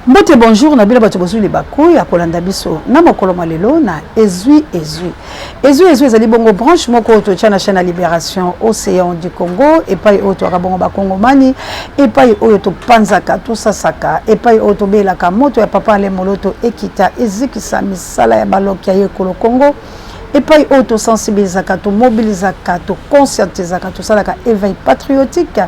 Mbote, bonjour na bino bato bozwi libaku ya kolanda biso na mokolo mwa lelo na Ezwi Ezwi. Ezwi Ezwi ezali bongo branche moko oyo totya na chaîne ya Libération Océan du Congo, epai oyo toyaka bongo bakongomani, epai oyo topanzaka, tosasaka, epai oyo tobelaka moto ya papa Ale Moloto ekita ezikisa misala ya baloki ya ekolo Congo, epai oyo tosensibilizaka, tomobilizaka, toconscientisaka, tosalaka éveil patriotique,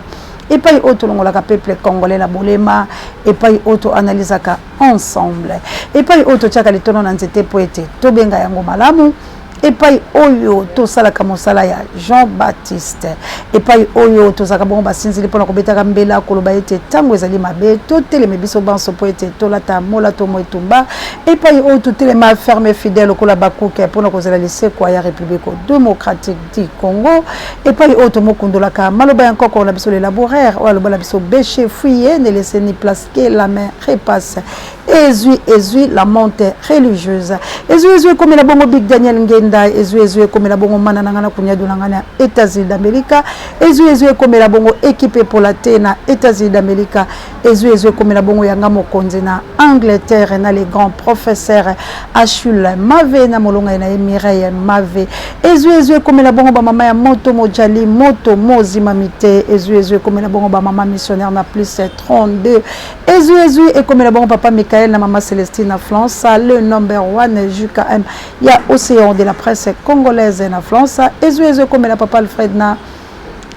epai oyo tolongolaka peuple congolais na bolema, epai oyo toanalizaka ensemble, epai oyo totiaka litono na nzete mpo ete tobenga yango malamu, epai oyo tosalaka mosala ya Jean Baptiste, epai oyo tozalaka bongo basinzili mpona kobetaka mbela koloba ete ntango ezali mabe toteleme biso banso mpo ete tolata molato mo etumba, epai oyo totelema ferme fidèle lokola bakuke mpona kozela lisekwa ya République démocratique du Congo, epai oyo tomokundolaka maloba ya nkoko na biso le laboureur oyo aloba na biso: "Bêchez, fouillez, ne laissez ni place que la main repasse." Ezwi Ezwi, la monte religieuse. Ezwi Ezwi ekomela bongo Big Daniel Ngenda. Ezwi Ezwi ekomela bongo mana na ngai na kunyadu na ngai na États-Unis d'Amérique. Ezwi Ezwi ekomela bongo équipe epola te na États-Unis d'Amérique. Ezwi Ezwi ekomela bongo yanga mokonzi na Angleterre, na les grands professeurs Achille Mave na molongai na ye Mireille Mave. Ezwi Ezwi ekomela bongo bamama ya moto mojali moto mozimami te. Ezwi Ezwi ekomela bongo bamama missionnaire na plus 32. Ezwi Ezwi ekomela bongo papa Michael na mama Celestine na France, le number one JKM ya Océan de la presse congolaise na France. Ezwi Ezwi ekomela papa Alfred na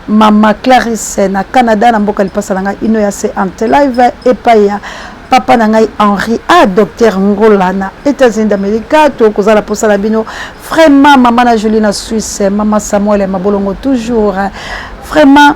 mama Clarisse na Canada, na mboka lipasa na ngai ino ya se ante live, epai ya papa na ngai Henri a docteur Ngola na États-Unis d'Amérique. Tokozala mposa na bino vraiment. Mama na Julie na Suisse, mama Samuel Mabolongo toujours vraiment,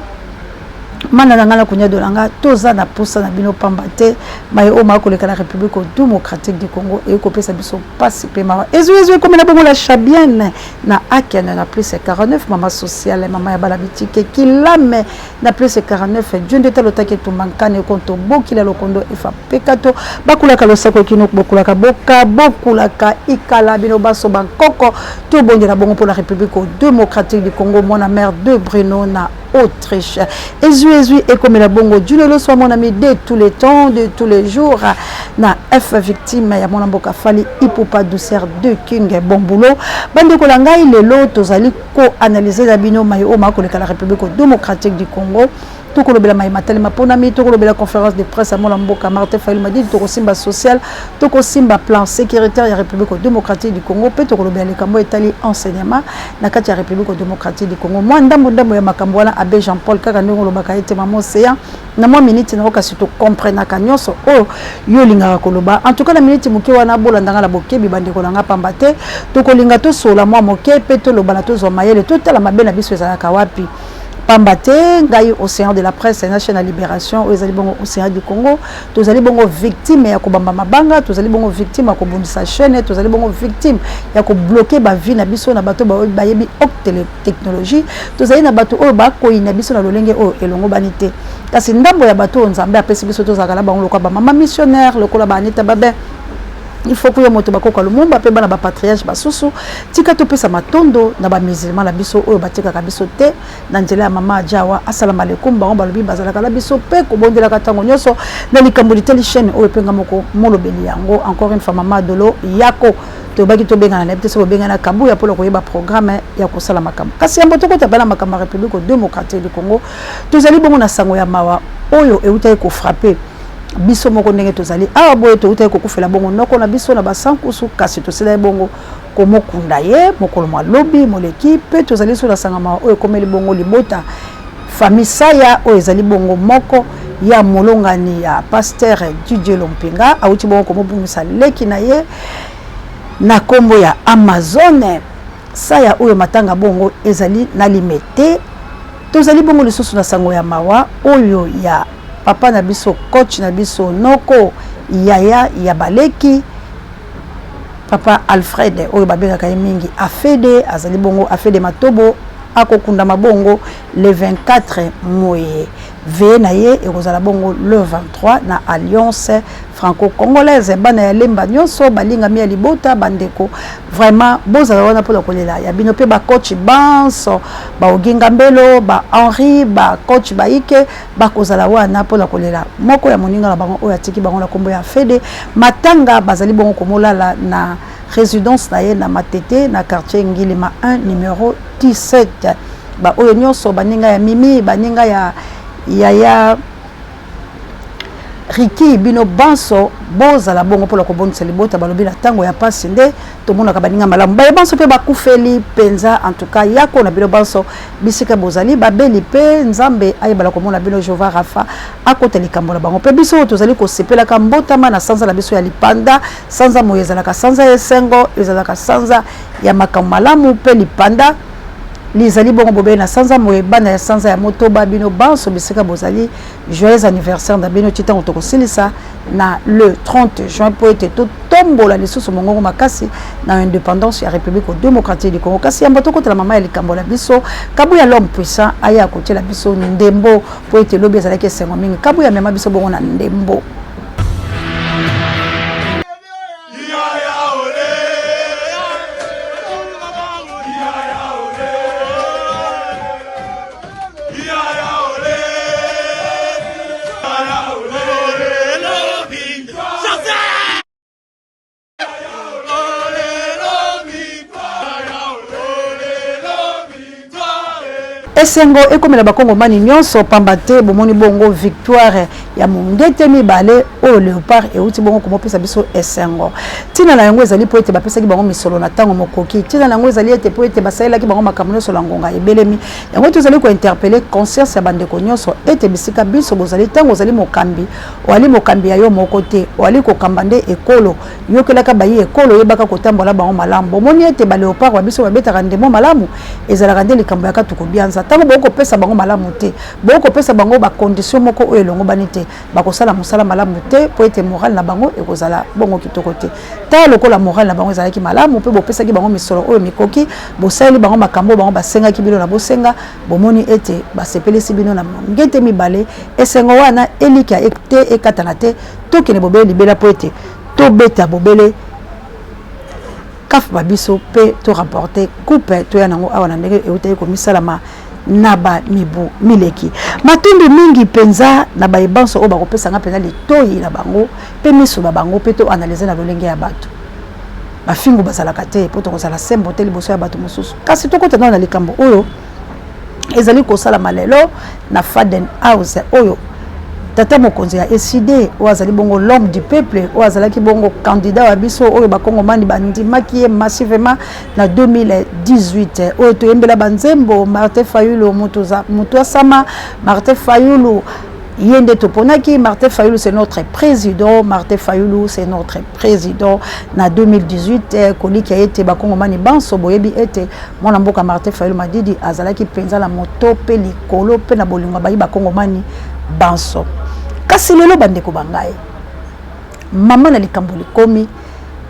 mana na ngai na konyado na ngai, toza na posa na bino pamba te maye oyo maa koleka na République démocratique du Congo eyi kopesa biso mpasi mpe mawa. Ezwi Ezwi ekomi na bongo la Chabienne na Akene na plus 49, mama sociale, mama ya bala bitike kilame na plus 49. Dieu nde talo otaki etumba nkani ekonto bokila lokondo efa pekato bakulaka losako kino bokulaka boka bokulaka ikala bino baso bankoko. Tobondela bongo mpona République démocratique du Congo. Mwana mare de Bruno na Autriche. Ezwi Ezwi ekomela bongo Junolo Swa, mon ami de tous les temps, de tous les jours, na F victime ya mwana mboka Fally Ipupa, douceur de King. Bon boulot, bandeko na ngai. Lelo tozali koanalyse na bino mai oyo makoleka la République démocratique du Congo. Tokolobela mai matelema mponami, tokolobela conférence de presse ya mwana mboka Martin Fayulu Madidi, tokosimba social, tokosimba plan sécuritaire ya République démocratique du Congo, mpe tokolobela likambo etali enseignement na kati ya République démocratique du Congo. Mwa ndambo ndambo ya makambo wana, abbé Jean Paul, kaka ndenge olobaka ete mama Océan, na mwa miniti nango, kasi tokomprenaka nyonso oyo yo olingaka koloba. En tout cas, na miniti moke wana, bolandanga na bokebi, bandeko na nga, pamba te tokolinga tosola mwa moke mpe tolobana, tozwa mayele, totala mabe na biso ezalaka wapi, pamba te ngai Océan de la presse na chaîne ya Libération oyo ezali bongo Océan du Congo, tozali bongo victime ya kobamba mabanga, tozali bongo victime ya kobundisa chaîne, tozali bongo victime ya kobloquer bavie na biso na bato bayebi haute technologie, tozali na bato oyo bakoyina biso na lolenge oyo elongobani te. Kasi ndambo ya bato oyo Nzambe apesi biso, tozalaka na bango lokola bamama missionnaire, lokola baanita Babin, il faut kuya moto bakoka Lumumba mpe bana bapatriarche basusu. Tika topesa matondo na bamusulman na biso oyo batikaka biso te na nzela ya mama Ajawa asalama lekumba. Bango balobi bazalaka na biso mpe kobondelaka ntango nyonso na likambo liteli chaîne oyo mpe nga moko molobeli yango. Encore une fois, mama Adolo yako toyebaki tobengana na yebi te soki obengana Kabuya mpona koyeba programme ya kosala makambo. Kasi yambo tokota bana makambo ya République démocratique du Congo, tozali bongo na sango ya mawa oyo eutaki kofrapper biso moko ndenge tozali awa boye. Toutaki kokufela bongo noko na biso na basankusu, kasi tosilaki bongo komokunda ye mokolo mwa lobi moleki. Mpe tozali so na sango mawa oyo ekomeli bongo libota famille Saya, oyo ezali bongo moko ya molongani ya pasteur Didier Lompinga, awuti bongo komobungisa leki na ye na nkombo ya Amazone Saya, oyo matanga bongo ezali na Limete. Tozali bongo lisusu na sango ya mawa oyo ya papa na biso, coach na biso, noko, yaya ya baleki, papa Alfred oyo babengaka ye mingi Afede. Azali bongo Afede Matobo. Akokundama bongo le 24 moye. Veillée na ye ekozala bongo le 23 na Alliance franco-congolaise. Bana ya Lemba nyonso, balingami ya libota, bandeko, vraiment bozala wana mpona kolela ya bino. Mpe ba coach banso, ba Oginga Mbelo, ba Henri, ba coach baike bakozala wana mpona kolela moko ya moninga na bango oyo atiki bango na nkombo ya Fede Matanga. Bazali bongo komolala na résidence na ye na Matete, na quartier Ngilima 1 numéro 17. Baoyo nyonso baninga ya Mimi, baninga ya yaya Riki, bino banso bozala bongo mpona kobondisa libota. Balobi na ntango ya mpasi nde tomonaka baninga malamu. Baye banso mpe bakufeli mpenza, en tout cas yako na bino banso bisika bozali, babeli mpe Nzambe ayebala komona bino. Jehova Rafa akota likambo na bango. Mpe biso oyo tozali kosepelaka mbotama na sanza na biso ya lipanda, sanza moyo ezalaka sanza ya esengo, ezalaka sanza ya makambo malamu, mpe lipanda lizali bongo bobele na sanza moye. Bana ya sanza ya motoba, bino banso bisika bozali, joyeux anniversaire na bino ti ntango tokosilisa na le 30 juin, mpo ete totombola lisusu mongongo makasi na indépendance ya République démocratique du Congo. Kasi yambo tokotela mama ya likambo na biso, Kabuya l'homme puissant aya kotiela biso ndembo, mpo ete lobi ezalaki esengo mingi. Kabuya amema biso bongo na ndembo. Esengo ekomela bakongomani nyonso, pamba te bomoni bongo victoire ya mongete mibale oyo Léopard euti bongo komopesa biso esengo. Ntina na yango ezali mpo ete bapesaki bango misolo na ntango mokoki. Ntina na yango ezali ete mpo ete basalelaki bango makambo nyonso na ngonga ebelemi. Yango tozali kointerpeller conscience ya bandeko nyonso ete bisika biso bozali, ntango ozali mokambi, oali mokambi ya yo moko te, oali kokamba nde ekolo. Yokelaka bayi ekolo, oyebaka kotambola bango malamu. Bomoni ete baleopard ba biso babetaka ndembo malamu, ezalaka nde likambo ya katuku bianza. Ntango bokopesa bango malamu te, bokopesa bango bacondition moko oyo elongobani te, bakosala mosala malamu te, mpo ete morale na bango ekozala bongo kitoko te. Tala lokola morale na bango ezalaki malamu, mpe bopesaki bango misolo oyo mikoki, bosaleli bango makambo oyo bango basengaki bino na bosenga, bomoni ete basepelisi bino na ngete mibale. Esengo wana elikya te ekatana te, tokende bobele libela, mpo ete tobeta bobele CAF ba biso mpe to remporter coupe toya nango awa na ndenge eutaki komisalama na ba mibu mileki. Matundu mingi mpenza na baye banso oyo bakopesa nga mpenza litoyi na bango mpe miso na bango, mpe to analyse na lolenge ya bato bafingu bazalaka te, mpo tokozala sembo te liboso ya bato mosusu. Kasi tokota nano na likambo oyo ezali kosalama lelo na Faden House, oyo tata mokonzi ya ECD, oyo azali bongo l'homme du peuple, oyo azalaki bongo candidat wa biso, oyo bakongomani bandimaki ye massivement na 2018, oyo toyembela banzembo Martin Fayulu moto asama, Martin Fayulu ye nde toponaki, Martin Fayulu c'est notre président, Martin Fayulu c'est notre président na 2018. Kolikia ete bakongomani banso boyebi ete mwana mboka Martin Fayulu Madidi azalaki mpenza na moto mpe likolo mpe na bolingo bayi bakongomani banso. Kasi lelo, bandeko ba ngai, mama na likambo likomi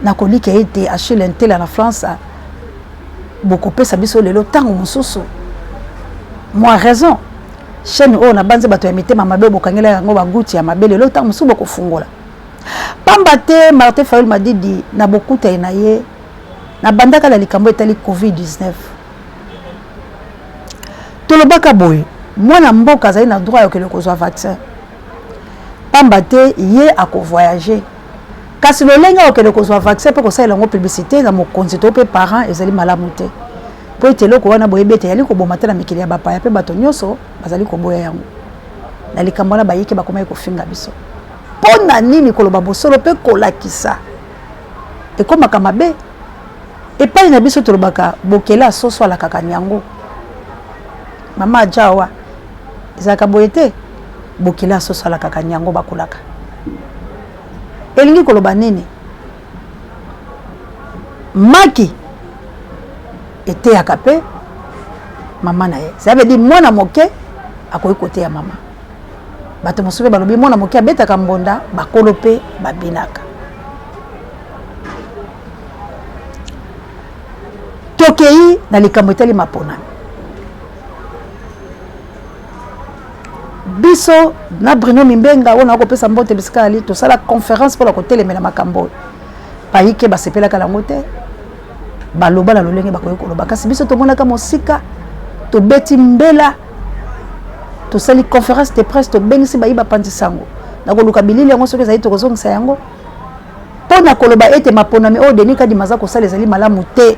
na kolikia ete Achille Ntela na France bokopesa biso lelo ntango mosusu mwa raison. Chaîne oyo nabanzi bato ya mitema mabe bokangela yango baguti ya mabe, lelo ntango mosusu bokofungola, pamba te Martin Fayulu Madidi na bokutani na ye nabandaka na likambo etali COVID-19. Tolobaka boye, mwana mboka azali na droit ya kokende kozwa vaccin, pamba te ye akovoyage. Kasi lolenge akokende kozwa vaccin mpe kosalela yango publicité na mokonzi to mpe parent ezali malamu te, mpo ete eloko wana boyebi ete eyali koboma te na mikili ya bapaya, mpe bato nyonso bazali koboya yango. Na likambo wana bayike bakomaki kofinga biso. Mpo na nini koloba bosolo mpe kolakisa ekomaka mabe? Epai na biso tolobaka bokela soso alakaka nyango. Mama ajawa ezalaka boye te, bokela soso alakaka nyango bakolaka. Elingi koloba nini? Maki eteyaka mpe mama na ye. Ça veut dire mwana moke akoki koteya mama. Bato mosusu mpe balobi mwana moke abetaka mbonda, bakolo mpe babinaka. Tokei na likambo etali maponami. Biso na Bruno Mimbenga oyo nakopesa mbote bisika ali, tosala conférence mpo na kotelemela makambo oyo. Bayike basepelaka yango te, baloba na lolenge bakoki koloba, kasi biso tomonaka mosika, tobeti mbela, tosali conférence de presse, tobengisi bayi bapanzi sango na koluka bilili yango, soki ezali tokozongisa yango mpo na koloba ete maponami oyo Denis Kadima aza kosala ezali malamu te,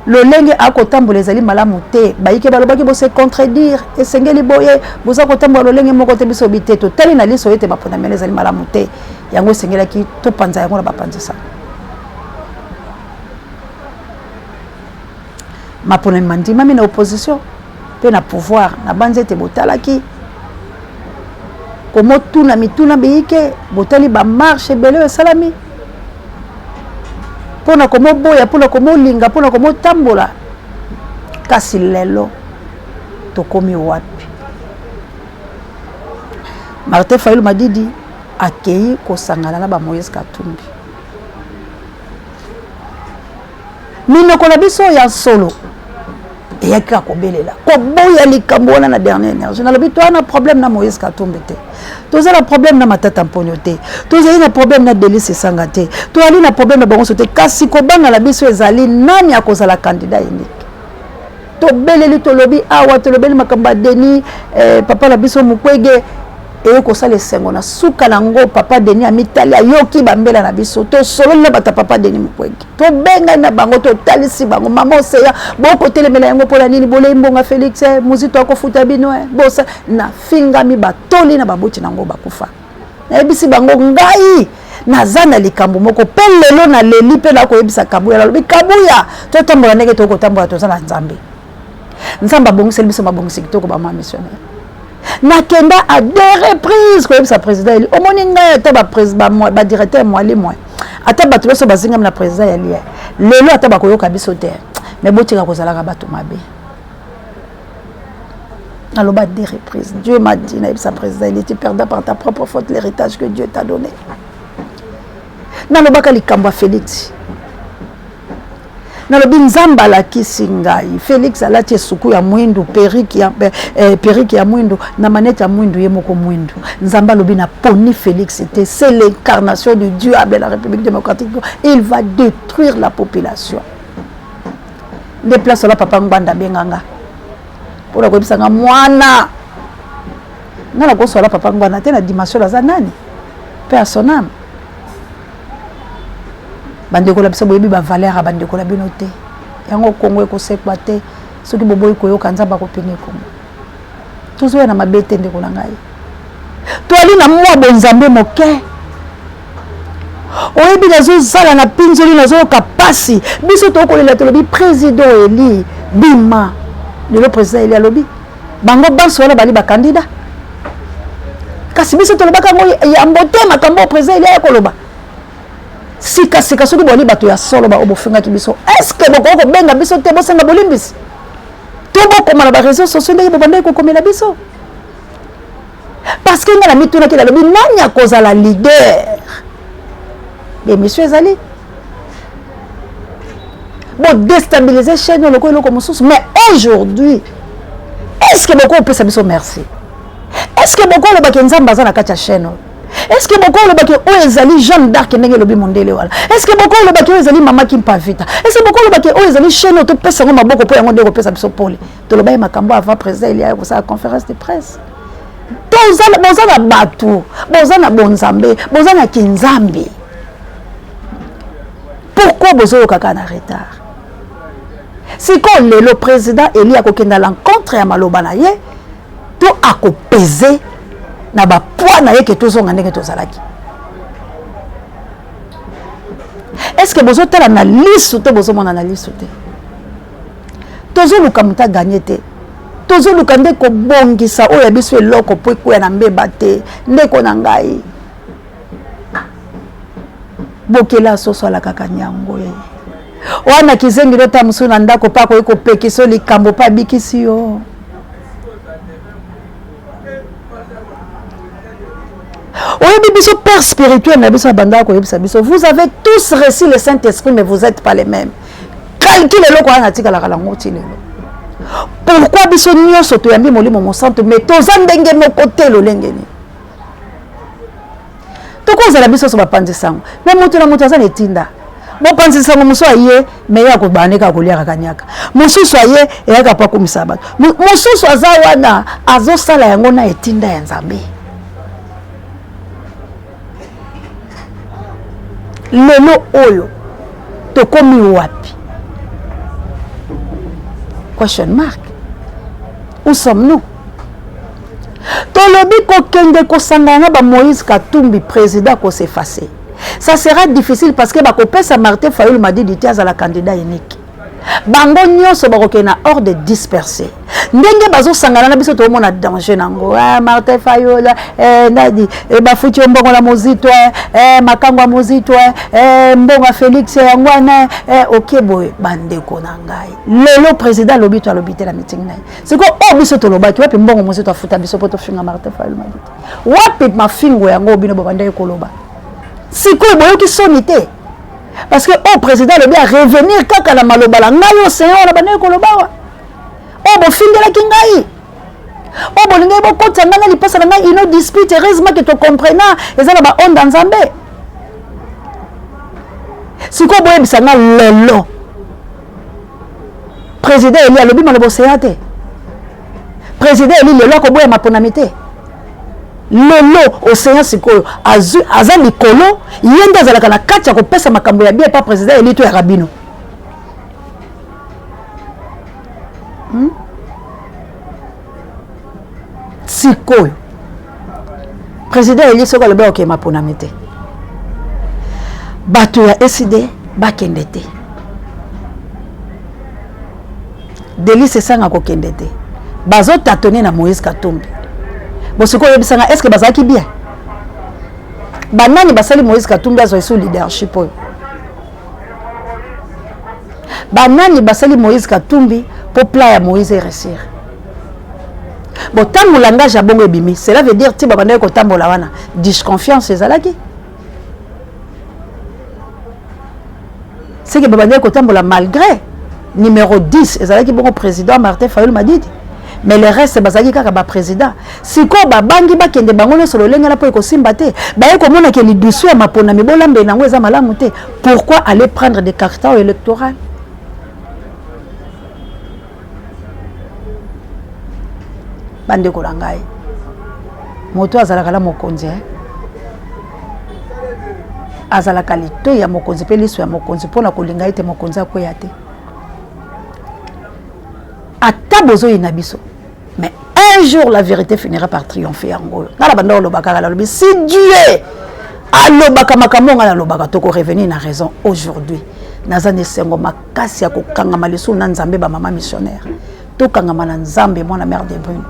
lolenge akotambola ezali malamu te. Bayike balobaki bose contredire, esengeli boye, boza kotambola lolenge moko te. Biso bi te, totali na liso ete maponami ezali malamu te, yango esengelaki topanza yango na bapanzi sango. Maponami mandimami na opposition mpe na pouvoir. Nabanzi ete botalaki komotuna mituna biyike, botali bamarche ebele oyo esalami mpo na komoboya, mpo na komolinga, mpo na komotambola. Kasi lelo tokomi wapi? Martin Fayulu Madidi akei kosangana na ba Moïse Katumbi. Minoko na biso ya solo eyaki kaka kobelela koboya likambo wana na dernière énergie. Nalobi toza na problème na Moïse Katumbi te, toza na problème na Matata Mponyo te, tozali na problème na Delly Sesanga te, tozali na problème na bango so te. Kasi kobanga na biso ezali nani akozala candidat unique. Tobeleli, tolobi awa, tolobeli makambo ya Denis papa na biso Mukwege, eye kosala esengo na suka nango. Papa Denis amitali, ayoki bambela na biso, tosololi na bato ya papa Denis Mukwege, tobengani na bango, totalisi bango: mama Oseya, bokotelemela yango mpona nini? Bolei mbonga Félix Muzito akofuta bino bosa. Nafingami, batoli na baboti nango bakufa. Nayebisi bango ngai naza na likambo moko mpe lelo naleli mpe nakoyebisa Kabuya. Nalobi: Kabuya, totambola ndenge tokotambola, toza na Nzambe. Nzambe abongiseli biso mabongisi kitoko. Bamwa missionnaire, nakenda à deux reprises koyebisa président élu: omoni ngai, ata badirecteur mwali mwa, ata bato nyonso bazingami na président élu lelo, ata bakoyoka biso te, mais botika kozalaka bato mabe. Naloba deux reprises, Dieu m'a dit nayebisa président élu: tu perdras par ta propre faute l'héritage que Dieu t'a donné. Nalobaka likambo ya Félix, nalobi Nzambe alakisi ngai Félix alati esuku ya mwindu, perruque ya mwindu na manete ya mwindu, ye moko mwindu. Nzambe alobi naponi Félix te, c'est l'incarnation du diable de la République démocratique, il va détruire la population. Nde place ola papa Ngbanda abenganga mpona koyebisanga mwana nga nakosola papa Ngbanda te na dimension aza nani mpe à son âme. Bandeko na biso, boyebi bavaleur ya bandeko na bino te. Yango Kongo ekosekwa te soki boboyi koyoka. Nzambe akopene Kongo. Tozoya na mabe te, ndeko na ngai, toali na mwa bonzambe moke. Oyebi, nazozala na mpinzoli, nazoyoka pasi. Biso tokolela, tolobi: président élu, bima. Lelo président élu alobi bango banso wana bali bacandidat, kasi biso tolobaka yango yambo te. Makambo oyo président élu aya koloba sikasika, soki boli bato ya solo baoyo bofingaki biso, est-ce bokoki kobenga biso te, bosenga bolimbisi, to bokoma na baréseaux sociaux ndenge bobandaki kokomela biso? Parce que ngai na mitunaki, nalobi: nani akozala leader? Bémission ezali bodéstabiliser chaîne oyo lokola eloko mosusu. Mais aujourd'hui, est ce que bokopesa biso merci? Est ce que bokolobaki Nzambe aza na kati ya chaîne oyo? Est ce que bokolobaki oyo ezali Jeanne d'Arc, ndenge elobi mondele wana? Est ce que bokolobaki oyo ezali mama Kimpavita? Est ce que bokolobaki oyo ezali chaîne oyo topesa yango maboko mpo yango nde kopesa biso pole? Toloba ye makambo avant président élu aya kosala conférence de presse. Boza na bato, boza na bonzambe, boza na kinzambe, pourquoi bozoyoka kaka na retard? Sikoyo lelo président élu akokenda l'encontre ya maloba na ye to akopese na bapoids na ye ke tozonga ndenge tozalaki? Est ce que bozotala na lisu to bozomona na lisu te? Tozoluka moto aganye te, tozoluka nde kobongisa oyo ya biso eloko mpo ekwea na mbeba te. Ndeko na ngai, bokela soso alakaka nyango ye wana kizengi lota mosusu na ndako mpe akoki kopekisa likambo mpe abikisi yo. Oyebi, biso père spirituel na biso abandaka koyebisa biso: vous avez tous reçu le Saint Esprit, mais vous êtes pas les mêmes. Calcule eloko wana, natikalaka nango ti lelo. Pourquoi biso nyonso toyambi Molimo Mosantu, mais toza ndenge moko te? Lolenge nini tokozala biso nyonso bapanzi sango, mais moto na moto aza na etinda? Mopanzi sango mosusu aye, mais ye akobanda kaka kolia kaka niaka. Mosusu aye, eyaka mpo akomisa bato. Mosusu aza wana, azosala yango na etinda ya Nzambe. Lelo oyo tokomi wapi? Question mark. Où sommes-nous? Tolobi kokende kosangana na bamoïse Katumbi, président kos'effacer, ça sera difficile, parce que bakopesa Martin Fayulu Madidi te azala candidat unique. Bango nyonso bakokende na ordre dispersé. Ndenge bazosangana na biso, toomona danger nango. Ah, Martin Fayulu, eh, nadi, eh, bafuti yo mbongo na Mozito, eh, eh, makango ya Mozito, eh, eh, mbongo ya Félix yango wana, eh, oke boye. Bandeko na ngai, lelo président alobi to alobi te na meeting na ye. Sikoyo oyo biso tolobaki, wapi mbongo Mozito afuta biso mpo tofinga Martin Fayulu Madidi? Wapi mafingo yango bino bobandaki koloba? Sikoyo boyoki soni te? Parce que oyo président alobi, arevenir kaka na maloba na ngai océan wana bandaki koloba awa, oyo bofingelaki ngai, oyo bolingaki bokotisa ngai na lipasa na ngai ino dispute. Heureusement ke tocomprena eza na baonde ya Nzambe. Sikoyo boyebisa nga, lelo président élu alobi maloba océan te? Président élu lelo akoboya maponami te? Lelo océan sikoyo aza likolo, ye nde azalaka na kati ya kopesa makambo ya bien pa président élu to yaka bino, Sikoyo président élu soki alobi akokende maponami te, bato ya ECiDé bakende te, Delly Sesanga kokende te, bazotatone na Moïse Katumbi. Bosikoyo oyebisanga, est ce que bazalaki bien? Banani basali Moïse Katumbi azwa esu leadership oyo? Banani basali Moïse Katumbi mpo plan ya Moïse eréussir? Bon, ntango langage ya bongo ebimi, cela veut dire ti babandaki kotambola wana, disconfiance ezalaki. Seke babandaki kotambola malgré numéro 10 ezalaki bongo président Martin Fayulu Madidi, mais le reste bazalaki kaka baprésident. Sikoyo babangi bakende bango nyonso lolenge na mpo ekosimba te. Baye komona ke lidusu ya maponami bolambeli yango eza malamu te. Pourquoi aller prendre des cartons électorales? Bandeko na ngai, moto azalaka na mokonzi, eh? Azalaka litoi ya mokonzi mpe liso ya mokonzi mpona kolinga ete mokonzi akweya te. Ata bozoyina biso, mais un jour la vérité finira par triompher. Yango oyo ngai na banda oloba kaka, nalobi si Dieu alobaka makambo ngai nalobaka, tokorevenir na raison. Aujourd'hui naza na esengo makasi ya kokangama lisusu na Nzambe. Bamama missionnaire, tokangama na Nzambe. Mwana mare de Brune,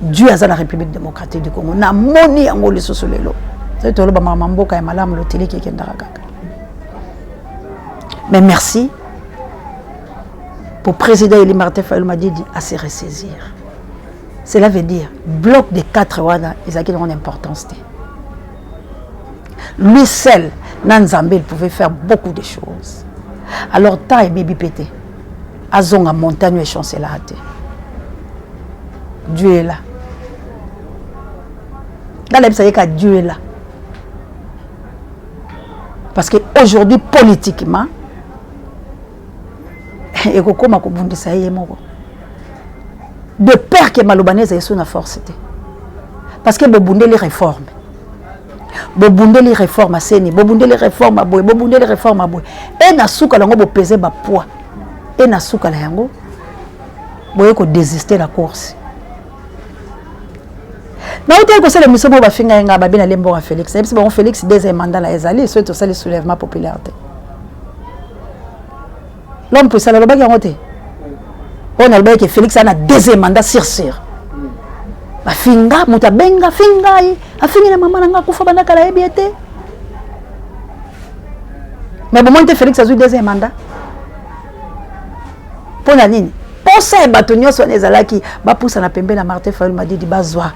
Dieu aza na République démocratique du Congo. Namoni yango lisusu lelo. Soki toloba makambo mboka ya malamu, lotiliki ekendaka kaka. Mais merci pour président élu Martin Fayulu Madidi à se ressaisir. Cela veut dire bloc de quatre wana ezalaki nango na importance te. Lui seul na Nzambe, il pouvait faire beaucoup de choses. Alors temps ebebi mpe te, azonga montagne echancela te. Dieu est là. Nga nayebisa ye ka Dieu est là, parce que aujourd'hui politiquement ekokóma kobundisa ye moko, de peur ke maloba na ezali so na force te. Parce que bobundeli réforme, bobundeli réforme aseni, bobundeli réforme aboye, bobundeli réforme aboye, e na suka na yango bopese bapoids, e na suka na yango boye kodésister la course. Nautaki kosala émission moko, bafinga ye nga babi na lemboka Félix. Nayebisi bango, Félix deuxième mandat na ezali soki tosali soulèvement populaire te. L'homme puissant alobaki yango te. Oyo nalobaki ke Félix aza na deuxième mandat sur sûr, bafinga moto abenga finga ye, afingi na mama na nga akufa banda kala, ayebi ye te. Mais bomoni te, Félix azwi deuxième mandat. Mpo na nini? Posa ya bato nyonso wana ezalaki bapusana pembe na Martin Fayulu Madidi, bazwa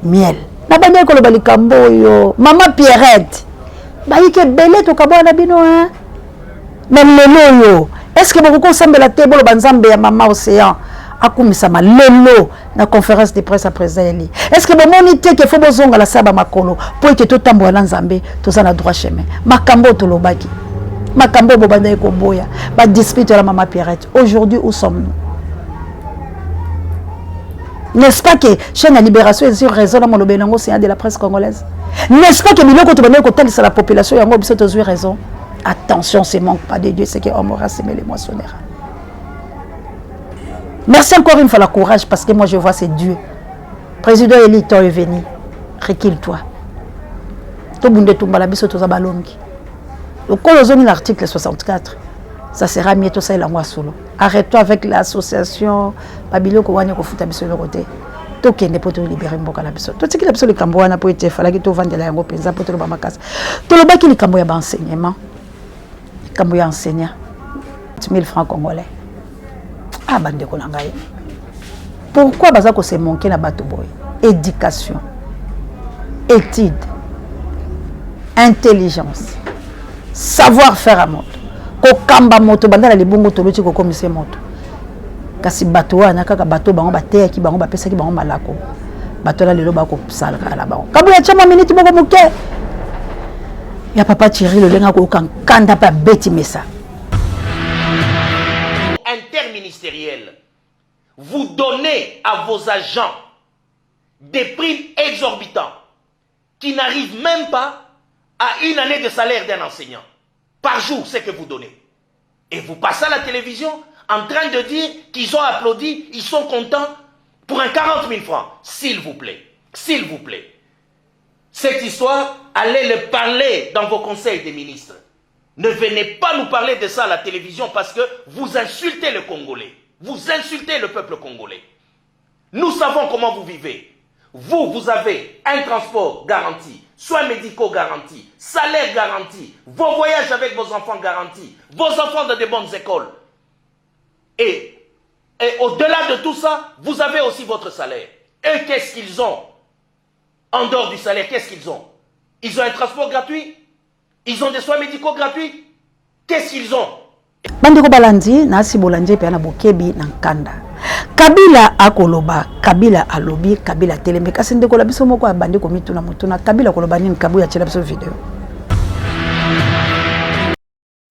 miel. Nabandaki koloba likambo oyo, mama Pierrette, bayiki ebele tokabwana na bino, hein? Mais lelo oyo, est ce que bokoki kosambela te, boloba Nzambe ya mama Océan Akumisama lelo na conférence de presse ya président Eli. Est-ce que bomoni te ke faut bozonga la saba makolo po ete totambola na Nzambe, toza na droit chemin. Makambo tolobaki, makambo bobandaki koboya, ba dispute la mama Pierrette. Aujourd'hui, où sommes-nous? N'est-ce pas que chaîne ya Libération ezwi raison na molobeli yango, Sénat de la presse congolaise? N'est-ce pas que biloko tobandaki kotalisa la population yango, biso tozwi raison? Attention, ce manque pas de Dieu, c'est que homme aura semé, le moissonnera. Merci encore une fois la courage, parce que moi je vois c'est Dieu. Président Eli, temps est venu. Recule-toi. Tobunde tumbala biso toza balongi. Lokolo ozongi na article 64. Ça sera mieux, tosalela yango ya solo. Arrête-toi avec l'association, babiloko wana ekofuta biso eloko te. Tokende mpo tolibere mboka na biso. Totikila biso likambo wana mpo ete efalaki tovandela yango mpenza mpo toloba makasi. Tolobaki likambo ya baenseignement, likambo ya enseignant 1000 francs congolais. Ah, bandeko na ngai, pourquoi baza kose manquer na bato boye? Éducation, étude, intelligence, savoir faire ya moto, kokamba moto banda na libongo toloti kokomisa moto. Kasi bato wana kaka bato bango bateyaki bango, bapesaki bango malako, bato wana lelo bakosalaka na bango. Kabuya tia mwa miniti moko moke ya papa Thierry lolenge akoyoka nkanda mpe abeti mesa. Interministériel, vous donnez à vos agents des primes exorbitants qui n'arrivent même pas à une année de salaire d'un enseignant. Par jour, c'est que vous donnez. Et vous passez à la télévision en train de dire qu'ils ont applaudi, ils sont contents pour un 40 000 francs. S'il vous plaît, s'il vous plaît. Cette histoire, allez le parler dans vos conseils des ministres. Ne venez pas nous parler de ça à la télévision parce que vous insultez le Congolais. Vous insultez le peuple congolais. Nous savons comment vous vivez. Vous, vous avez un transport garanti, soins médicaux garantis, salaire garanti, vos voyages avec vos enfants garantis, vos enfants dans de bonnes écoles. Et au-delà de tout ça, vous avez aussi votre salaire. Eux, qu'est-ce qu'ils ont? En dehors du salaire, qu'est-ce qu'ils ont? Ils ont un transport gratuit? Ils ont des soins médicaux gratuits? Qu'est-ce qu'ils ont? Bandeko balandi, nasi bolandi mpe na bokebi na nkanda. Kabila akoloba, Kabila alobi, Kabila atelemi. Kasi ndeko na biso moko abandi komituna motuna: Kabila koloba nini? Kabuya atiela biso video.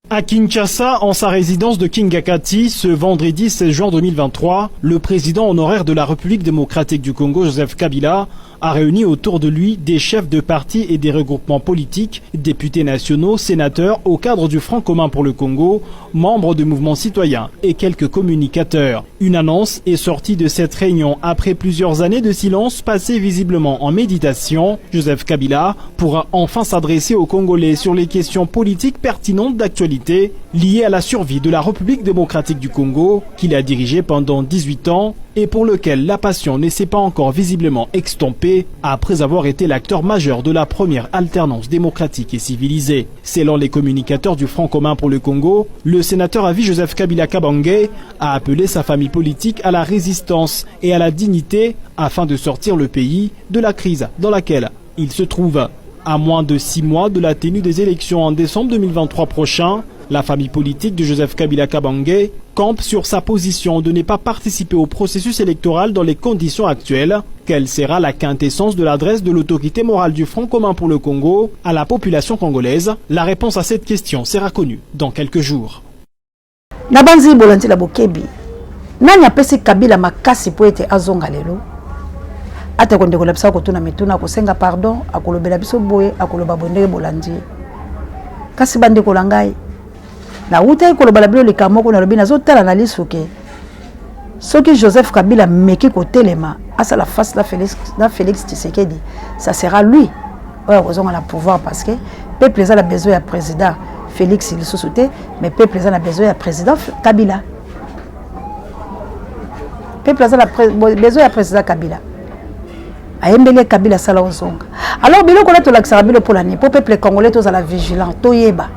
À Kinshasa, en sa résidence de Kingakati, ce vendredi 16 juin 2023, le président honoraire de la République démocratique du Congo, Joseph Kabila, a réuni autour de lui des chefs de partis et des regroupements politiques, députés nationaux, sénateurs au cadre du Front commun pour le Congo, membres de mouvements citoyens et quelques communicateurs. Une annonce est sortie de cette réunion après plusieurs années de silence passées visiblement en méditation. Joseph Kabila pourra enfin s'adresser aux Congolais sur les questions politiques pertinentes d'actualité liées à la survie de la République démocratique du Congo qu'il a dirigée pendant 18 ans et pour lequel la passion ne s'est pas encore visiblement extompée après avoir été l'acteur majeur de la première alternance démocratique et civilisée. Selon les communicateurs du Front commun pour le Congo, le sénateur à vie Joseph Kabila Kabange a appelé sa famille politique à la résistance et à la dignité afin de sortir le pays de la crise dans laquelle il se trouve. À moins de 6 mois de la tenue des élections en décembre 2023 prochain, la famille politique de Joseph Kabila Kabange campe sur sa position de ne pas participer au processus électoral dans les conditions actuelles. Quelle sera la quintessence de l'adresse de l'autorité morale du Front commun pour le Congo à la population congolaise? La réponse à cette question sera connue dans quelques jours. Nabanzi bolandi la bokebi. Nani apesi Kabila makasi po ete azonga lelo? Ata kondeko na biso akotuna mituna, akosenga pardon, akolobela biso boye, akoloba boye ndenge bolandi ye. Kasi bandeko na ngai, nawutaki koloba na bino likambo moko, nalobi nazotala na liso ke soki Joseph Kabila meki kotelema asala face na Félix Tshisekedi, ça sera lui oyo akozonga na pouvoir, parce que peuple eza na besoin ya président Félix lisusu te, mais peuple eza na besoin ya président Kabila. Peuple aza na besoin ya président Kabila. Ayembeli ye Kabila asala ozonga. Alors biloko wana tolakisaka bino mpona nini? Mpo peuple congolais tozala vigilant, toyeba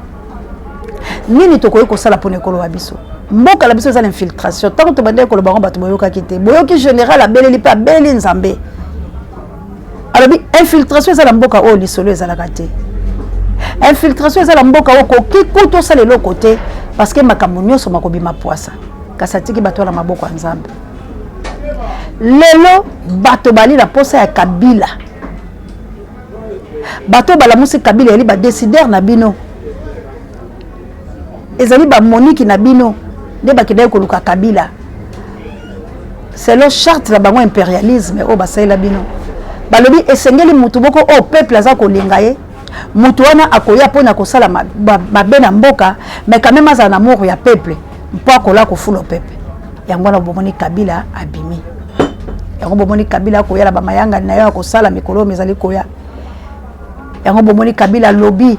nini tokoki kosala mpona ekolo wa biso. Mboka na biso eza na infiltration. Ntango tobandaki koloba yango, bato boyokaki te. Boyoki général abeleli mpe abeleli Nzambe, alobi infiltration eza na mboka oyo, lisolo ezalaka te. Infiltration eza na mboka oyo, koki kutu osala eloko te parce que makambo nyonso makobima pwasa. Kasi atiki bato wana maboko ya Nzambe. Lelo bato bali na posa ya Kabila, bato balamusi Kabila yali ba décideur na bino, ezali ba moniki na bino nde bakendaki koluka Kabila selon charte na bango impérialisme oyo basalela bino. Balobi esengeli mutu moko oyo peuple aza kolinga ye, mutu wana akoya mpona kosala mabe na mboka, mais quand même azala na amour ya peuple mpo akola kofula peuple. Yango wana bomoni Kabila abimi, yango bomoni Kabila akoya na bamayangani na ye akosala mikolo oyo mizali koya. Yango bomoni Kabila alobi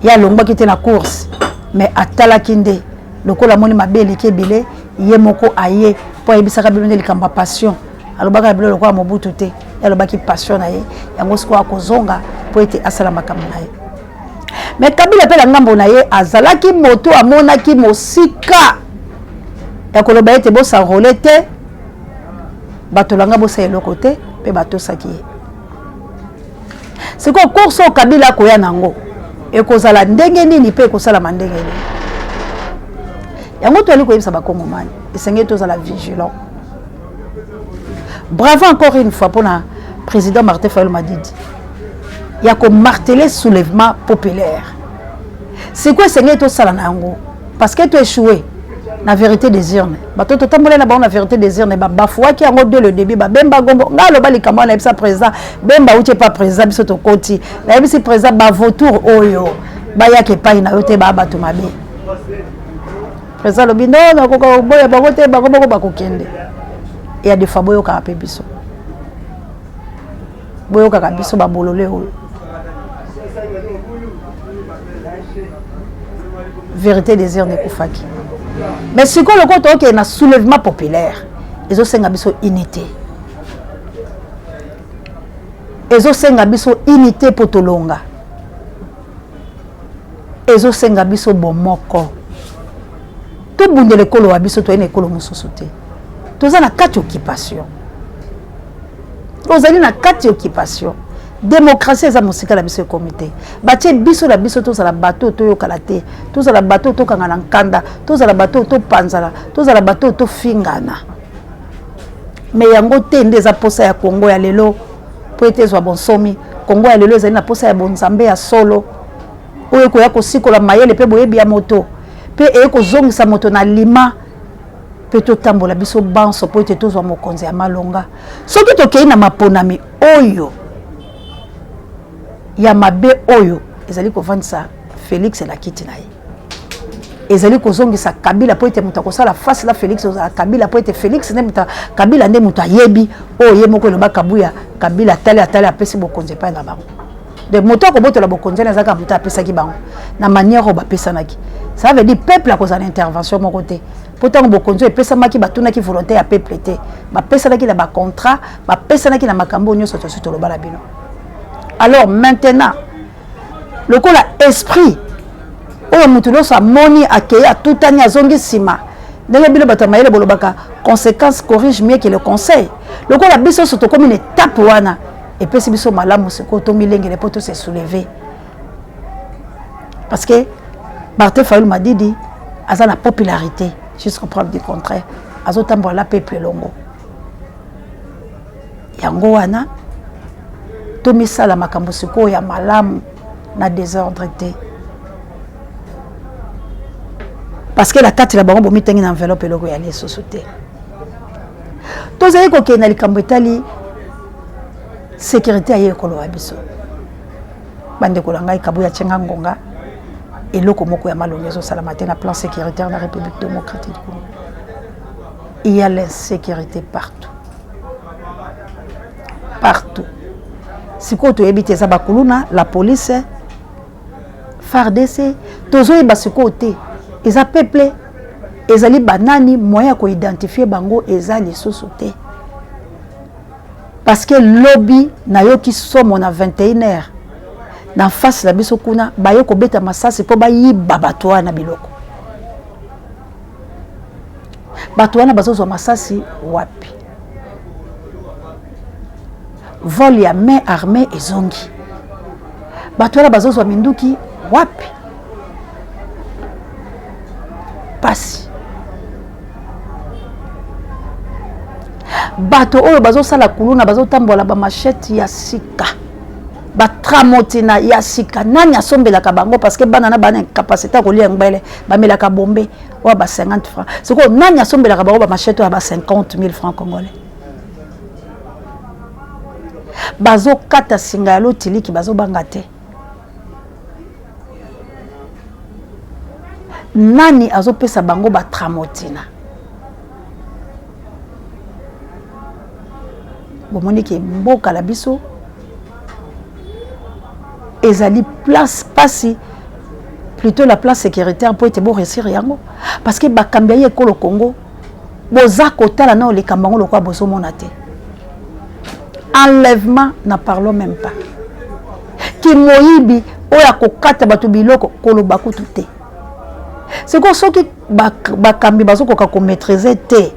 ye alongwaki te na course, mais atalaki nde lokola amoni mabe eleki ebele, ye moko aye mpo ayebisaka bino nde likambo ya passion. Alobaka na bino lokola Mobutu te, ye alobaki passion na ye. Yango sikoyo akozonga mpo ete asala makambo na ye. Mais Kabila mpe na ngambo na ye azalaki moto amonaki mosika ya koloba ete bos'enrôler te, bato langa bosala eloko te, mpe batosaki ye. Sikoyo course oyo Kabila akoya nango ekozala ndenge nini mpe ekosalama ndenge nini? Yango toyali koyebisa bakongomani, esengeli tozala vigilant. Bravo encore une fois mpona président Martin Fayulu Madidi ya komarteler soulèvement populaire. Sikoyo esengeli tosala na yango parce que toéchoué na vérité des urnes. Bato totambola na bango na vérité des urnes, babafuaki yango dès le début. Babemba gombo, ngai aloba likambo wana, nayebisa président Bemba uti epa président, biso tokoti, nayebisi président bavautour oyo bayaka epai na yo te, baa bato mabe. Président alobi non, nakoka koboya bango te, bango moko bakokende. Ya des fois boyokaka mpe biso, boyokaka biso babolole oyo. Vérité des urnes ekufaki, mais sikoyo lokola tookende na soulèvement populaire, ezosenga biso unité, ezosenga biso unité mpo tolonga, ezosenga biso bomoko, tobundela ekolo wa biso. Toye na ekolo mosusu te, toza na kati occupation, tozali na kati occupation. Démocratie eza mosika na biso, ekomi te. Batie biso na biso, tozala bato oyo toyokana te, tozala bato oyo tokanga na nkanda, tozala bato oyo topanzana, tozala bato oyo tofingana. Mais yango te nde eza posa ya Kongo ya lelo mpo ete ezwa bonsomi. Kongo ya lelo ezali na posa ya bonzambe ya solo oyo ekoya kosikola mayele mpe boyebi ya moto, mpe eye kozongisa moto na lima, mpe totambola biso banso mpo ete tozwa mokonzi ya malonga. Soki tokei na maponami oyo ya mabe oyo ezali kovandisa Félix na kiti na ye, ezali kozongisa Kabila, mpo ete moto akosala face na Félix ozala Kabila, mpo ete Félix nde moto, Kabila nde moto ayebi oyo ye moko eloba Kabuya. Kabila atali, atali, apesi bokonzi epai na bango. Donc moto akobotola bokonzi wana ezalaka moto apesaki bango na manière oyo bapesanaki. Ça veut dire peuple akozala na intervention moko te, mpo ntango bokonzi oyo epesamaki, batunaki volonté ya peuple te, bapesanaki na bacontrat, bapesanaki na makambo oyo nyonso tosi toloba na bino. Alors maintenant, lokola esprit oyo moto nyonso amoni akei, atutani, azongi nsima, ndenge bino bato ya mayele bolobaka, conséquence corrige mieux que le conseil, lokola biso nyonso tokómi na étape wana, epesi biso malamu sikoyo tomilengele mpo tose soulever, parce que Martin Fayulu Madidi aza na popularité jusqu'au preuve du contraire, azotambola na peuple elongo. Yango wana tomisala makambo sikoyo ya malamu na désordre te, parce que na kati na bango bomitengi na enveloppe eloko ya lisusu te. Tozali kokende na likambo etali sécurité ya ye ekolo ya biso. Bandeko na ngai, Kabuya tienga ngonga, eloko moko ya malongi ezosalama te na plan sécuritaire na République démocratique du Congo. Il y a l'insécurité partout, partout. Sikoyo toyebi te eza bakuluna, la police, FARDC, tozoyeba sikoyo te eza peuple, ezali banani. Moyen ya koidentifier bango eza lisusu te, parce que lobi nayoki somo na 21 heures na face na biso kuna, baye kobeta masasi mpo bayiba bato wana biloko. Bato wana bazozwa masasi wapi? Vol ya main armée ezongi. Bato wana bazozwa minduki wapi? Pasi. Bato oyo bazosala kuluna bazotambola ba machette ya sika, ba tramotina ya sika, nani asombelaka bango? Parce que bana na bana incapacité ya kolia ngbele, bamelaka bombe oyo ba 50 francs. Sikoyo nani asombelaka bango ba machette oyo ya ba 50 000 francs congolais? Bazokata singa ya lotiliki, bazobanga te. Nani azopesa bango ba tramotina? Bomoni ke mboka na biso ezali place pasi, plutôt la place sécuritaire mpo ete boréussir yango, parce que bakambi ya ye ekolo Congo boza kotala nao likambo yango lokola bozomona te. Enlèvement, n'en parlons même pas. Kimoyibi oyo akokata bato biloko, koloba kutu te. Sikoyo soki bakambi bazokoka komaîtrise te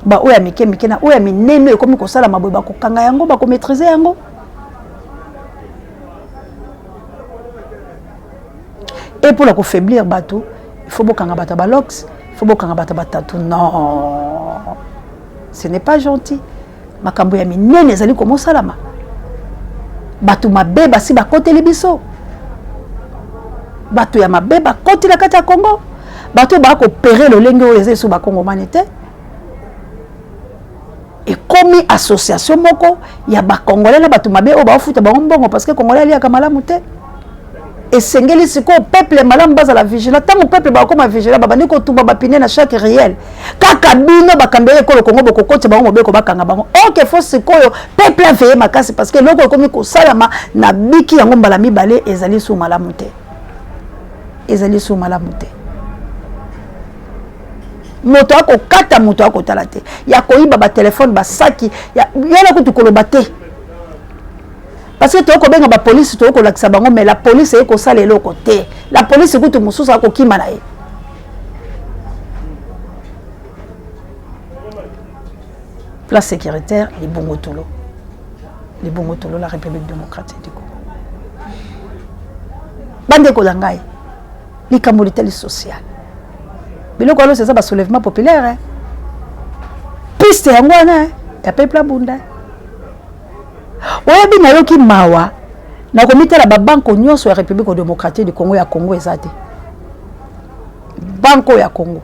baoyo ya mike mike na oyo ya minene ekomi kosalama boye, bakokanga yango, bakomaîtrise yango. E mpona kofaiblir bato, il faut bokanga bato ya balox, il faut bokanga bato ya batatu. Non, ce n'est pas gentil. Makambo ya minene ezali komosalama, bato mabe basi bakoteli biso, bato ya mabe bakoti na kati ya Congo, bato oyo bakopere lolenge oyo eza esu bakongomani te. Ekomi association moko ya bakongolais na bato mabe oyo baofuta bango mbongo, parce que congolais aliaka malamu te. Esengeli sikoyo peuple malamu bazala vigilant. Ntango peuple bakokoma vigilant, babandi kotumba bapine na chaque réel. Kaka bino bakambi ya ekolo Kongo bokokotisa bango mobeko, bakanga bango. Ok, fo sikoyo peuple aveye makasi, parce que eloko ekomi kosalama na biki yango mbala mibale ezali su malamu te, ezali su malamu te. Moto akokata moto akotala te, ya koyiba batelefone, basaki yana kutu koloba te, parce que toyei kobenga bapolisi, toyei kolakisa bango, mais la police eye kosala eloko te. La police kutu mosusu akokima na ye. Place sécuritaire libongotolo, libongotolo, la République démocratique du Congo. Bandeko na ngai, likambo litali social, biloko alosi eza basoulèvement populaire, eh? Piste yango wana, eh? Ya peuple abunda. Oyebi, nayoki mawa na komitala babanko nyonso ya République démocratique du Congo. Ya Congo eza te, banko ya Congo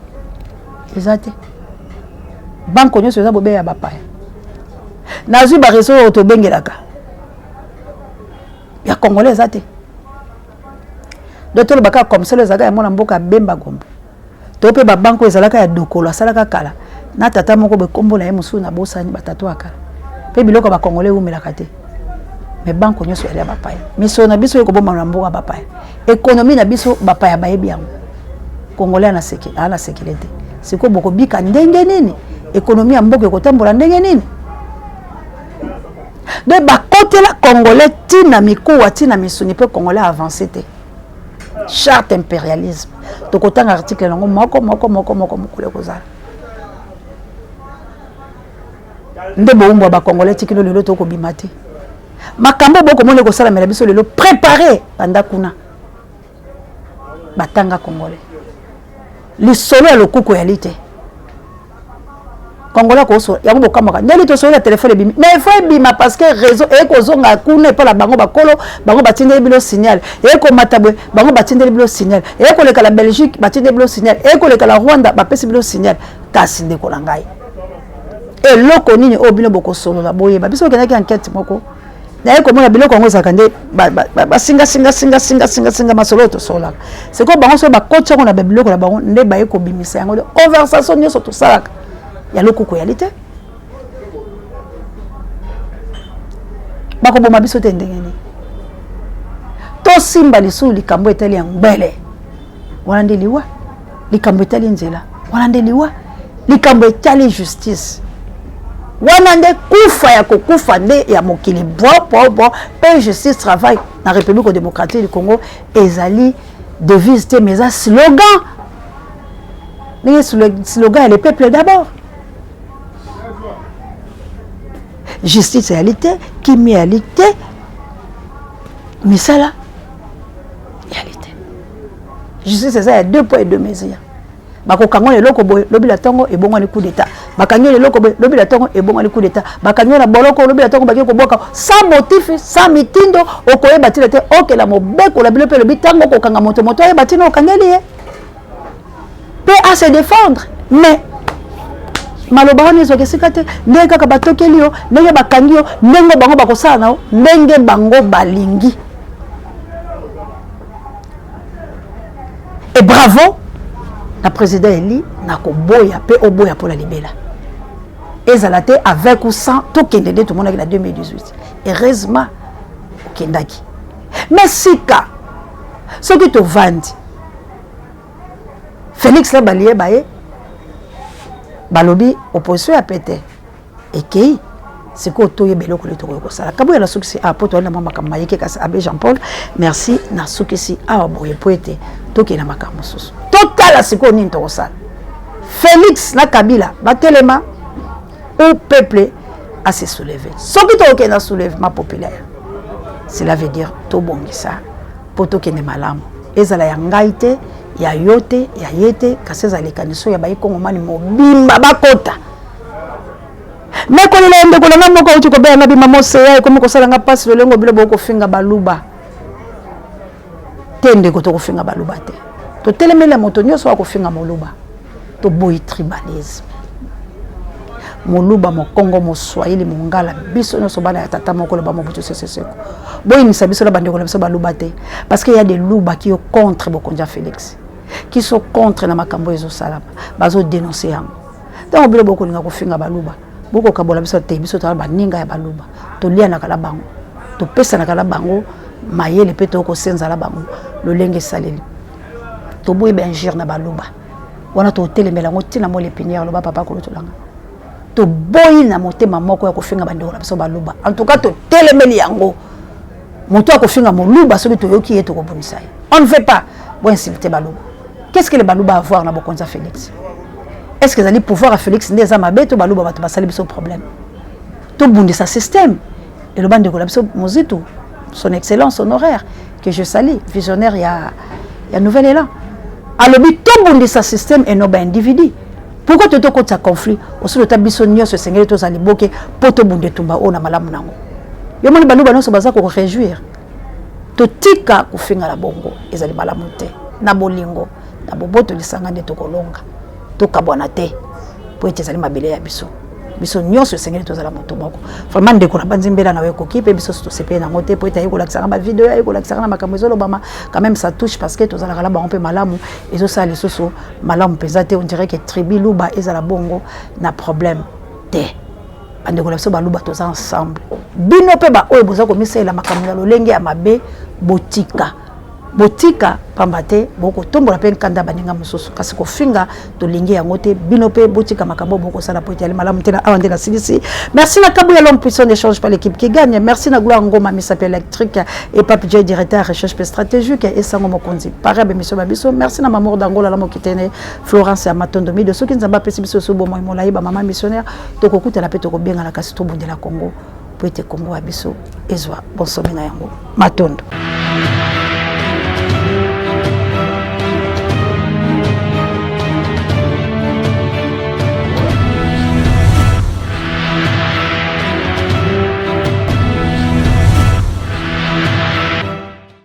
eza te, banko nyonso eza bobe ya bapaya. Nazwi bareseau oyo tobengelaka, ya congolais eza te. Donc tolobaka comme solo ezalaka ya mwana mboka Bemba Gombo, to mpe babanko ezalaka ya Dokolo asalaka kala na tata moko boye, nkombo na ye mosusu nabosani, batata ya kala. Mpe biloko ya bakongolais ewumelaka te, mais banko nyonso yali ya bapaya. Misolo na biso ekobomana na mboka bapaya, économie na biso bapaya bayebi yango, congolais aa na sekele te. Sikoyo bokobika ndenge nini? Économie ya mboka ekotambola ndenge nini? Donc bakotela congolais ntina mikuwa, ntina misuni, mpe congolais avance te. Charte impérialisme, tokotanga article yango moko moko moko moko mokolo ekozala. Nde bowumbu ya bakongolais tikino lelo tokobima te. Makambo bokomona ekosalamela biso lelo, prépare banda kuna batanga congolais lisolo ya lokuku yali te. Congolais akosola yango, bokamwaka ndenge tosolola, telefone ebimi, mais il faut ebima parce que réseau ekozonga kuna epai na bango. Bakolo bango batindeli bino signal, ekomata boye, bango batindeli bino signal, ekoleka na Belgique, batindeli bino signal, ekoleka na Rwanda, bapesi bino signal. Kasi ndeko na ngai, eloko nini oyo bino bokosolola? Boyeba biso okendaki enquête moko, naye komona biloko yango ezalaka nde basingasinga singa singa singa singa masolo oyo tosololaka. Sikoyo bango soki bakoti yango na babiloko na bango, nde baye kobimisa yango. Conversation nyonso tosalaka ya lokuku yali te. Bakoboma biso te ndenge nini? Tosimba lisusu likambo etali ya ngbele wana nde liwa, likambo etali nzela wana nde liwa, likambo etali justice wana nde kufa ya kokufa nde ya mokili bo bo bo. Mpe justice, travail na République démocratique du Congo ezali devise te, mais eza slogan, ndenge slogan ya le peuple d'abord. Justice eyali te, kimia eyali te, misala eyali te. Justice eza ya deux poids et deux mesures. Bakokanga na eloko boye, lobi la ntongo ebongwani coup d'état. Bakangi yo eloko boye, lobi na ntongo ebongwani coup d'état. Bakangi yo na boloko, lobi na ntongo bakei kobwaka sans motif, sans mitindo, okoyeba ntina te. Okela mobeko na bino mpe elobi ntango okokanga moto, moto ayeba ntina okangeli ye mpe a se défendre. Mais maloba wana ezwaka esika te. Ndenge kaka batokeli yo, ndenge bakangi yo, ndenge bango bakosala na yo ndenge bango balingi. Et bravo na président Eli na koboya mpe oboya mpo na libela, ezala te avec ou sans. Tokende nde tomonaki na 2018, heureusement okendaki. Mais sika soki tovandi, Félix na balie baye balobi opposition ya pete ekei. Sikoyo toyeba eloko nini tokoki kosala. Kabuya, nasukisi awa mpo toyali na mwa makambo mayeke. Kasi abbé Jean Paul, merci. Nasukisi awa boye mpo ete tokende na makambo mosusu. Totala sikoyo nini tokosala. Félix na Kabila batelema ou peuple a se soulever? Soki tokokende na soulèvement populaire, cela veut dire tobongisa mpo tokende malamu. Ezala ya ngai te, ya yo te, ya ye te, kasi ezala likaniso ya baikongomani mobimba bakota. Me kolela ya ndeko na nga moko auti kobeya nga bima moseya, ekomi kosala nga mpasi lolengo bilo bokofinga Baluba te. Ndeko, tokofinga Baluba te. Totelemeli ya moto nyonso akofinga Moluba. Toboyi tribalisme. Moluba, Mokongo, Moswahili, Mongala, biso nyonso bana ya tata moko, loba Mobutu Sese Seko. Boyinisa biso na bandeko na biso Baluba te, parce que ya des Luba qui yo contre bokonzi ya Félix, qui sont contre na makambo ezosalama, bazodénonce yango. Ntango bino bokolinga kofinga Baluba, bokokabola biso te. Biso toza baninga ya Baluba, tolianaka na bango, topesanaka na bango mayele mpe tokosenzala bango lolenge esaleli. Toboyi bainjure na Baluba wana, totelemela yango ntina mo lepinière. Loba papa kolotolanga, toboyi na motema moko ya kofinga bandeko na biso Baluba. En tout cas totelemeli yango. Moto akofinga Moluba, soki toyoki ye, tokobundisa ye. On ne veut pas boinsulte Baluba. Qu'est-ce que le Baluba avoir na bokonzi ya Félix? Est ce que ezali pouvoir ya Félix nde eza mabe to Baluba bato basali biso problème? Tobundisa système, eloba ndeko na biso Mozitu, son excellence honoraire que je salue, visionnaire ya nouvel élan. Alobi tobundisa système eno baindividu. Pourquoi to tokotisa conflit osili ota? Biso nyonso esengeli tozala liboke mpo tobunda etumba oyo na malamu nango. Yo moni Baluba nyonso baza koréjouir. Totika kofingana bongo, ezali malamu te. Na bolingo, na boboto, lisanga nde tokolonga. Tokabwana te mpo ete ezali mabele ya biso. Biso nyonso esengeli tozala moto moko. Vraiment ndeko, na banzi mbela na yo ekoki mpe biso tosepeli nango te, mpo ete aye kolakisaka bavideo, aye kolakisaka na makambo ezolobama. Quand même ça touche, parce que tozalaka na bango mpe malamu. Ezosala lisusu malamu mpenza te. On dirait que tribu Luba ezala bongo na problème te. Bandeko na biso Baluba, toza ensemble. Bino mpe baoyo boza komisalela makambo ya lolenge ya mabe, botika, botika, pamba te bokotombola mpe nkanda baninga mosusu. Kasi kofinga, tolingi yango te. Bino mpe botika makambo bokosala po ete malamu te. Na awa nde nasilisi. Merci na Kabuya, l'homme puissant n'échange pas l'équipe qui gagne. Merci na Gloire Ngoma, misapi électrique, et Pape J, directeur recherche pe stratégique, esango mokonzi pare bémission ba biso. Merci na Mamour d'Angola, la mokitene Florence ya Matondo Mido. Soki Nzambe apesi biso so bomoi molai, bamama missionnaire, tokokutana mpe tokobengana. Kasi tobundela Congo po ete Congo ya biso ezwa bonsomi na yango. Matondo.